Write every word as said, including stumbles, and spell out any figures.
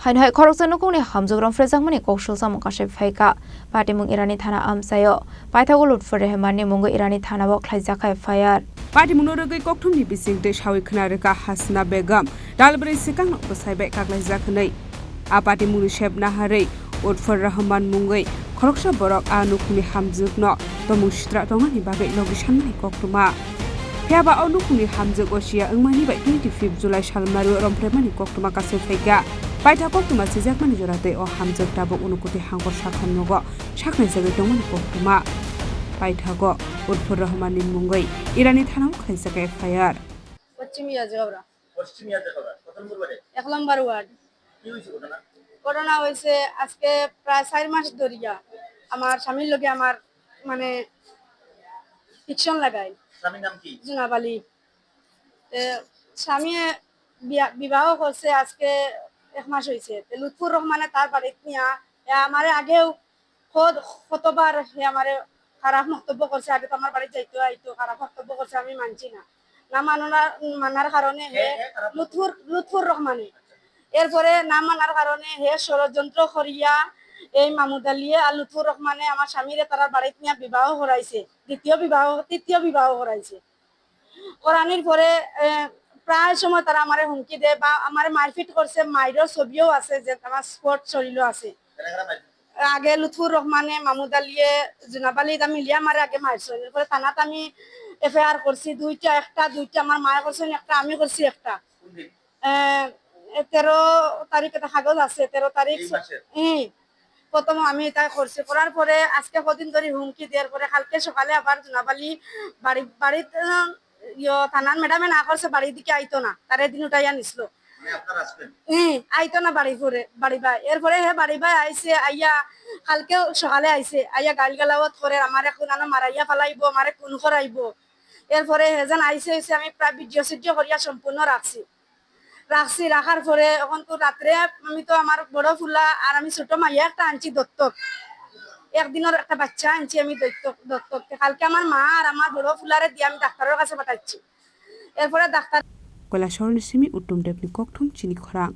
Haino hai khoroksa nukhungni hamjwk romphrejakmani kok sulsamung kasai phaikha. Patimung Irani thana amchaio. Paithago Lutfur Rehmanni mungwi Irani thanao khlaijakha F I R. Patimungno rwgwi kokthumni bisingtwi sawi khna rwkha Hasna Begum, dalbrwi swkangno bwsai bai kaklaijak hwnwi. A patimungni sep naharwi Utfur Rahman mungwi khoroksa borok a nukhungni hamjwkno tomung sitra tongnani bagwi logi sanmani koktwma. Phiya ba o nukhungni hamjwk o siya wngmani bai twenty fifth July salmari romphreimani koktwma kasai phaikha. Paitha koktwma sijakmani jora tei o hamjwk tabuk Unakoti hangkor sakha nogo saknaijagwi tongmani koktwma. Paithago Utfur Rahmanni mungwi Irani thanao khlaijak F I R. পশ্চিম ইয়াজগাঁওরা। পশ্চিম ইয়াজগাঁওরা। কত নম্বর ওয়ার্ডে? এক নম্বর ওয়ার্ড। কি হয়েছে ঘটনা? ঘটনা হয়েছে আজকে প্রায় চার মাস ধরিয়া আমার স্বামীর লগে আমার মানে ফিকশন লাগাই। স্বামীর নাম কি? জুনাব আলী। এ, স্বামী বিয়া-, বিবাহ করছে আজকে এক মাস হয়েছে। তে লুৎফুর রহমানে তার বাড়িত নিয়া, এ, আমারে আগেও কত-, কতবার হে আমারে খারাপ মন্তব্য করছে, আগে তো আমার বাড়িত যাইতো আইতো, খারাপ মন্তব্য করছে, আমি মানছি না। না মানার, মানার কারণে হে হে, হে খারাপ লুৎফুর, লুৎফুর রহমানে। এরপরে না মানার কারণে হে ষড়যন্ত্র করিয়া এই মামুদ আলিয়ে আর লুৎফুর রহমানে আমার স্বামীরে তারার বাড়িত নিয়ে বিবাহ করাইছে, দ্বিতীয় বিবাহ, তৃতীয় বিবাহ করাইছে। করানির পরে, এ, প্রায় সময় তারা আমারে হুমকি দেয় বা আমারে মারপিট করছে, মাইরর ছবিও আছে যে আমার স্পট শরীরও আছে। আগে লুৎফুর রহমানে, মামুদ আলিয়ে, জুনাব আলী দা মিলিয়া আমারে আগে মারছে। এরপরে থানাত আমি এফআইআর করছি দুইটা, একটা, দুইটা আমার মায়ে করছেন, একটা আমি করছি একটা। এ, এ, তেরো তারিখ একটা কাগজ আছে, তেরো তারিখ। এই মাসের? হুম। প্রথম আমি এটা করছি, করার পরে আজকে কদিন ধরে হুমকি দেওয়ার পরে কালকে সকালে আবার জুনাব আলী বাড়ি, বাড়িতে, ইয়ো, থানার ম্যাডামে না করছে, বাড়ির দিকে আইতো না, তার এদিন উঠাইয়া নিছিল। মানে আপনার হাজবেন্ড? হুম, আইতো না বাড়ি ঘুরে, বাড়ি বাই। এরপরে হে বাড়ি বাই আইছে, আইয়া কালকে সকালে আইছে, আইয়া গাইল গালাওয়াত করে, আমারে এখন আনো মারাইয়া ফালাইবো, আমারে খুন করাইবো। এরপরে হে যেন আইছে, আইছে, আমি প্রায় ভিডিও সিডিও করিয়া সম্পূর্ণ রাখছি। রাখছি, রাখার পরে এখন তো রাত্রে আমি তো আমার বড় ফুলা আর আমি ছোট মাইয়া একটা আনছি দত্তক, একদিনের একটা বাচ্চা আনছি আমি দত্তক, দত্তক। তে কালকে আমার মা আর আমার বড় ফুলারে দিয়ে আমি ডাক্তারের কাছে পাঠাচ্ছি। এরপরে doctor Kailasahar ni simi Uttom Debni kokthum chini khorang.